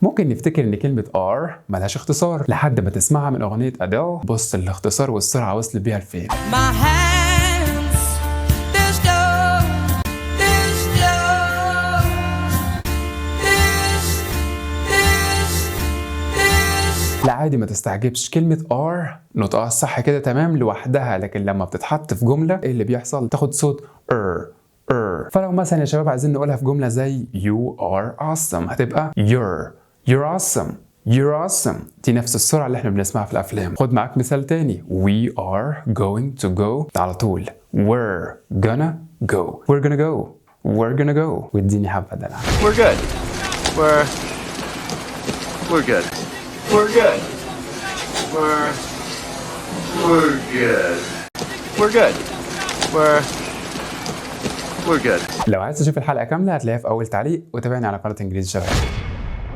ممكن نفتكر ان كلمة are ملهاش اختصار لحد ما تسمعها من اغنية اديل. بص الاختصار والسرعة وصلت بيها لفين. My hands, they're stone, they're stone, this, this, this. لا عادي، ما تستعجبش، كلمة are نطقها الصح كده تمام لوحدها، لكن لما بتتحط في جملة ايه اللي بيحصل؟ تاخد صوت er er. فلو مثلا يا شباب عايزين نقولها في جملة زي you are awesome، هتبقى you're، you're awesome، you're awesome. دي نفس السرعة اللي احنا بنسمعها في الأفلام. خد معاك مثال تاني: we are going to go، على طول we're gonna go، we're gonna go، we're gonna go. واديني حبة دلع. We're good. We're good. We're good. We're good. We're good. We're good. لو عايز تشوف الحلقة كاملة هتلاقيها في أول تعليق، وتابعني على قناة إنجليزي شباب.